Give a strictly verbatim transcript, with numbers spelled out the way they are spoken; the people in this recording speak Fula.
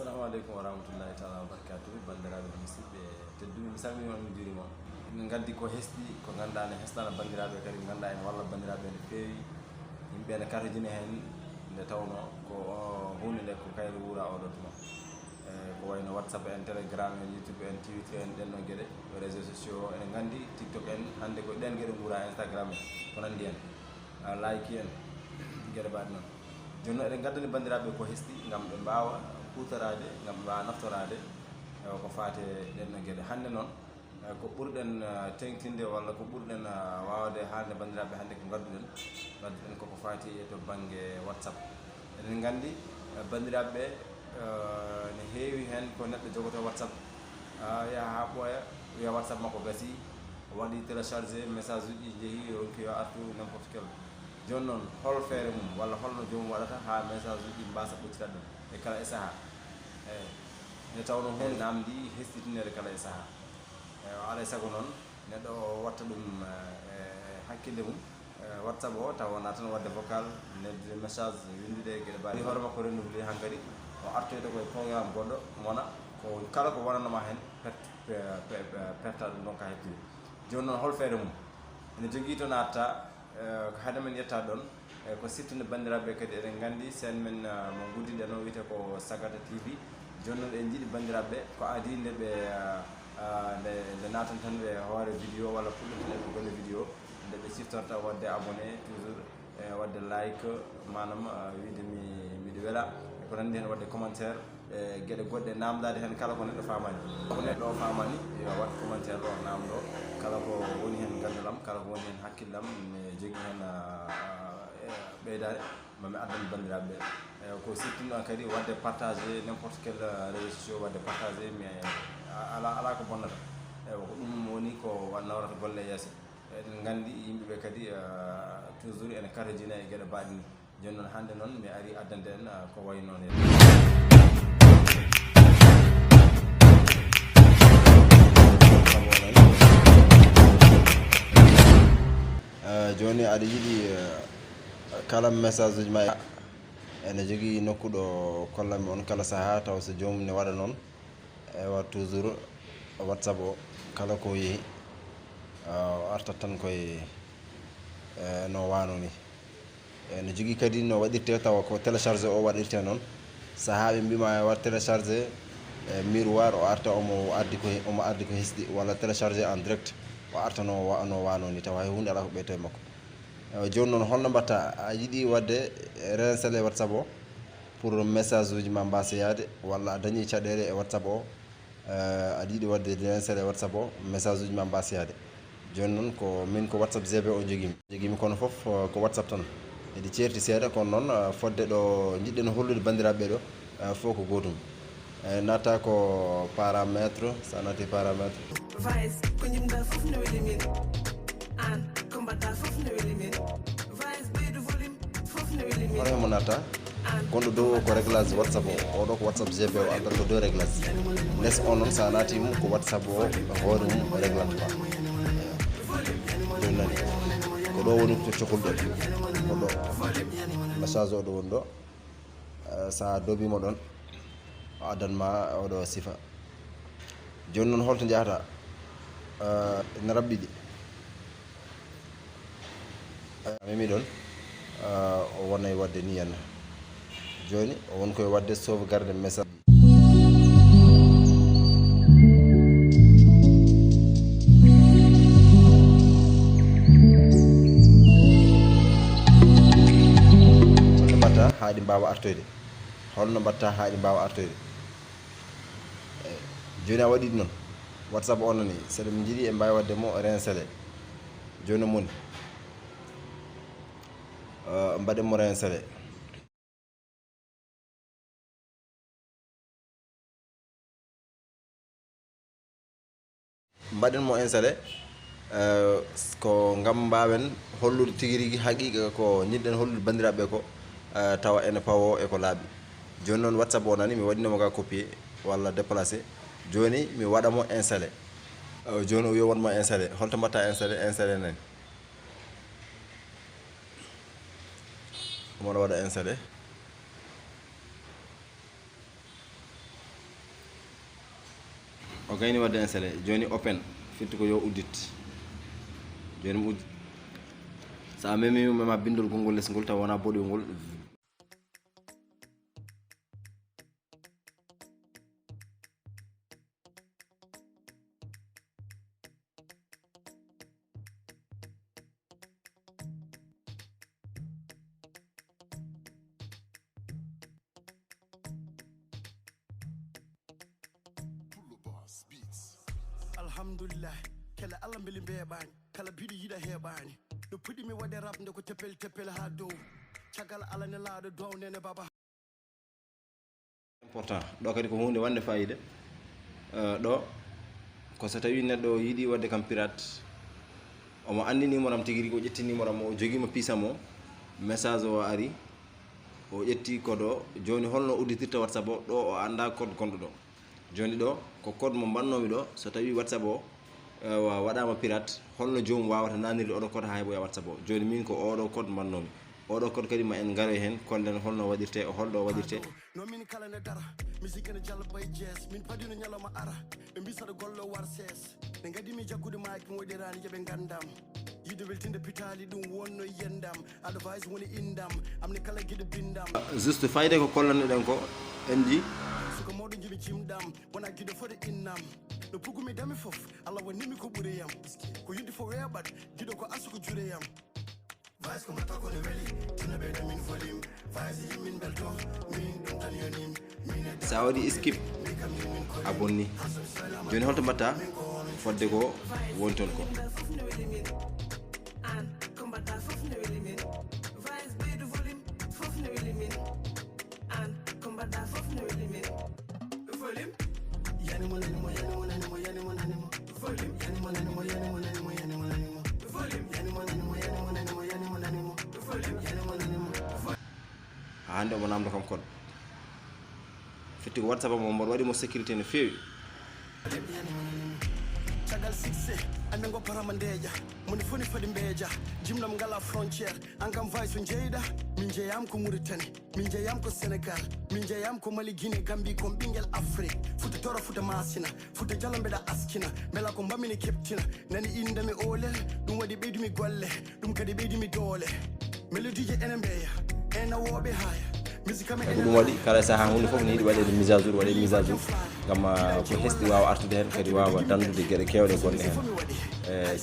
Assalamu aleykum wa rahmatullahi taala wa barakatuh. Banndiraaɓe musiɗɓe tedduɓe, mi salmini on, mi juurima. Min ngaddi ko hesɗi, ko ngannduɗaa ne hesɗana banndiraaɓe, kadi ngannduɗaa ene walla banndiraaɓe no feewi. Yimɓe ene karhojina heen, nde tawnoo ko huunde nde ko kayre wuura oo ɗoo tuma. E, ko wayno WhatsApp en, Telegram en, YouTube en, Twitter en, ɗeen ɗoon geɗe, réseaux sociaux, eɗen nganndi TikTok en, hannde ko ɗeen geɗe nguura, Instagram en, ko nanndi heen, a, like en, geɗe mbaɗe noon. Jooni noon eɗen ngaddani banndiraaɓe ko hesɗi ngam ɓe mbaawa huutoraade, ngam ɓe mbaawa naftoraade, e, ko faati e ɗeen ɗoon geɗe. Hannde noon, e, ko ɓurɗen, e, teeŋtinde walla ko ɓurɗen, e, waawde haalde banndiraaɓe hannde ko ngadduɗen, ngadduɗen koko faati e to bannge WhatsApp. Eɗen nganndi, e, banndiraaɓe ɓe, e, ne heewi heen ko neɗɗo jogotoo WhatsApp, a, yaha haa ɓooya, wiya WhatsApp makko gasii, o waɗi téléchargé, message uji njehii, ronki yo artu n'importe quel. Jooni noon, hol feere mum walla holno joomum waɗata haa message uji mbaasa ɓoccitaade ɗum e kala e sahaa? Eey, nde tawnoo huunde naamndii hesɗitineede kala e sahaa. Eey, o alaa e sago noon, neɗɗo o watta ɗum, e, e hakkille mum, e, WhatsApp o, tawa wonaa tan waɗde vocal, neldude message, winndude e geɗe mbaɗi hoore makko rendoble hankadi, o artoyta ko e programme goɗɗo, wona ko kala ko wonanoma heen, pert-, pe-, pe-, pe-, perta ɗum ɗon ka heɓtude. Jooni noon, hol feere mum? Ene jogii to natta, e, ko hade men yetta ɗon, e, ko siftude banndiraaɓe kadi, eɗen nganndi seen men, e, mo nguddiɗen o wiyetee ko Sagata T V. Jooni noon, en njiɗi banndiraaɓe ko adii nde ɓe, e, e, nde, nde naatan tan ɓe hoore vidéo walla puɗɗon tan e golle vidéo, nde ɓe siftorta waɗde abonné toujours, e waɗde like, maanaam, e, wiide mi, miɗo wela, e ko nanndi heen, waɗde commentaire, e geɗe goɗɗe, naamndaade heen kala ko neɗɗo faamaani. Ko neɗɗo o faamaani, yo waɗ commentaire ɗo, naamndoo kala ko woni heen ganndal am, kala ko woni heen hakkille am, mi jogii heen, a, a, e, ɓeydaade, ma mi addan banndiraaɓe ɓe. E, ko siftunoɗon kadi waɗde partagé n'importe quel, e, réseau sociaux, waɗde partagé, mi, a, alaa, alaa ko bonnata. Eey, ko ɗum woni ko wa-, nawrata golle yeeso. Eɗen nganndi yimɓe ɓe kadi, e, toujours ene karhojina e geɗe mbaɗe ni. Jooni noon, hannde noon, mi arii addande en, e, ko wayi noon heen. E, jooni aɗa yiɗi, e, kala message uji ma ene jogii nokku ɗo kollanmi on kala sahaa, tawa so joomum ne waɗa noon, ewa, toujours WhatsApp o, kala ko yehi, a, o artat tan koye, e, no waano ni. E, no jogii kadi no waɗirte, tawa ko téléchargé o waɗirte noon. Sahaa ɓe mbima e waɗ téléchargé, e, miroir, o arta omo addi ko he-, omo addi ko hesɗi, walla téléchargé en direct, o arta no wa-, no waano ni, tawa hay huunde alaa ko ɓeyta e makko. Ewa, jooni noon, holno mbaɗta? A yiɗi waɗde réinstallé WhatsApp o pour message uji ma mbaasa yaade, walla a dañi caɗeele e WhatsApp o, eh, aɗa yiɗi waɗde réinstallé WhatsApp o, message uji ma mbaasa yaade. Jooni noon, ko min ko WhatsApp G B o jogimi. Jogimi kono fof, eh, ko WhatsApp tan. Eɗi ceerti seeɗa, kono noon, eh, fodde ɗo njiɗɗen hollude banndiraaɓe ɓe ɗo, eh, fof ko gootum. Eh, natta ko paramètre, so a natti paramètre. Vice, ko jimɗa fof ne weli min. An, ko mbaɗɗa fof ne weli min. Vice, ɓeydu volume, fof ne weli min. Hono hemo natta? An, gonɗo dow o ko réglage WhatsApp o. Oɗo ko WhatsApp G P o, addata ko dow réglage. Les o noon, so a naati mum, ko WhatsApp o, hoore mum, o réglante ma. Ɗum nani. Ko ɗo woni ko cokol ɗo. Ko ɗo. Message o ɗo woni ɗo. Eh, so a doobima ɗon, o addan ma oɗo sifa. Jooni noon, holto njahata? Eh, ene raɓɓiɗi. Eh, a memi ɗon, eh, o wonay waɗde ni henna. Jooni, o won koye waɗde sauvegarde message. Holno mbaɗta haa ɗi mbaawa artoyde? Holno mbaɗta haa ɗi mbaawa artoyde? Eh, jooni a waɗi ɗum noon. WhatsApp o nani, so eɗen njiɗi, en mbaawi waɗde mo réinstallé. Jooni o moni. Eh, mbaɗen mo réinstallé. Mbaɗen mo installé, eh, ko ngam mbaawen hollude tigi rigi haqiiqa ko njiɗɗen hollude banndiraaɓe ɓe ko, eh, tawa ene pawoo e ko laaɓi. Jooni noon, WhatsApp o nani, mi waɗino mo ga copier walla déplacer. Jooni mi waɗa mo installé. Eh, jooni o wiya won mo installé. Holto mbaɗta installé? Installé nani. Omo waɗa installé. O gayni wadde installé. Jooni open. Firti ko yo uddit. Jooni mo uddit. So a memi mo, mema bindol gonngol les ngol taw wona boɗewol ngol. Alhamdulillah, kele Allah mbeli mbeeɓaani. Kala biɗo yiɗa heɓaani. Ɗo puɗɗimi waɗde rap nde ko teppel teppel haa dow. Caggal Allah nelaaɗo duwaw nene baba. Important. Ɗo kadi ko huunde wande fayida. Eh, ɗo ko so tawi neɗɗo o yiɗi wadde kam pirate, omo anndi numéro am tigi rigi, o ƴetti numéro am, o jogiima piisam o, message o ari, o ƴetti code o. Jooni holno udditirta WhatsApp o? Ɗo o annda code gonɗo ɗo. Jooni ɗo ko code mo mbannoomi ɗo, so tawi WhatsApp o, eh, wa-, waɗaama pirate, holno joomum waawata nanirde oɗo code haa heɓoya WhatsApp o? Jooni min ko oɗo code mbannoomi. Oɗo code kadi ma en ngaroy heen, kollen holno waɗirte, holɗo waɗirte. No min kala ne dara, musique ne jalla bay jees, min padino ñalawma ara, ɓe mbi saɗa gollo war sees. Ɓe ngaddi mi jaggude maaki mi woɗirani, yoɓe ngandam. Yiɗo weltinde pitaali ɗum wonno yendam, advice woni indam, amne kala giɗo bindam. Juste fayde ko kollanno ɗen ko, en ji. Suka mawɗo jimi jimɗam, wona giɗo foti innam. No pugumi dami fof, Allah wonnimi ko ɓuri yam. Ko yidde fof weeɓat, giɗo ko asu ko jureyam. Sa waɗi skip, a bonni. Joni holto mbatta fodde ko woni toon ko? Haa hannde omo namdo kam code. Firti ko WhatsApp am o, mboɗo waɗi mo sécurité no feewi. Caggal succès, ande ngo parama ndeeƴa. Moni foni fadi mbeeja. Jimnam ngala frontière. An kam fay so jeyɗa, min jeyam ko Mauritanie. Min jeyam ko Sénégal. Min jeyam ko Mali, Guinée, Gambie, kon ɓinguel Afrique. Futa toro, futa masina. Futa jala mbeɗa askina. Mbela ko mbamini keptina. Nani indami olel. Ɗum waɗi ɓeydumi golle. Ɗum kadi ɓeydimi doole. Melodie je ene mbeya. Ena woɓe haya. Musique am. E ko ɗum waɗi, kala saha hunde fof ne yiɗi waɗede mise à jour, waɗede mise à jour. Ngam, ah, ko hesɗi waawa artude heen, kadi waawa danndude geɗe keewɗe gonɗe heen. Eh,